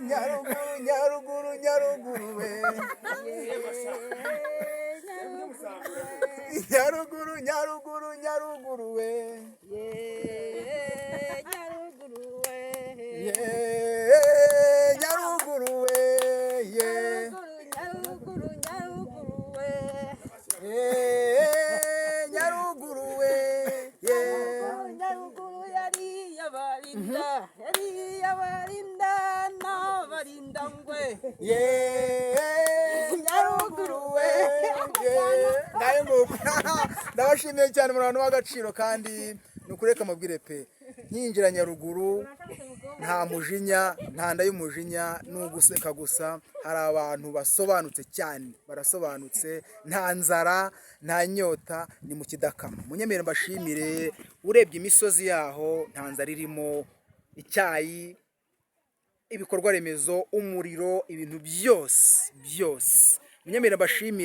Nyaruguru, Nyaruguru, Nyaruguru we. Nyaruguru, Nyaruguru, Nyaruguru we. Nyaruguru we. Ye, Nyaruguru we, ye. Nyaruguru, Nyaruguru we. Ye, Nyaruguru we, ye. Nyaruguru yari yabarinda, yari yabarinda n'abarinda ngwe. Ye, Nyaruguru we, ye. Ngayo nguko, ndabashimiye cyane, muri abantu b'agaciro. Kandi ni ukureka mubwire pe, nkinjira Nyaruguru nta mujinya, nta nda y'umujinya, ni uguseka gusa. Hari abantu basobanutse cyane, barasobanutse, nta nzara, nta nyota, ni mu kidakama. Munyemere mbashimire, urebye imisozi yaho nta nzara irimo, icyayi, ibikorwa remezo, umuriro, ibintu byose byose. Munyemere mbashimire.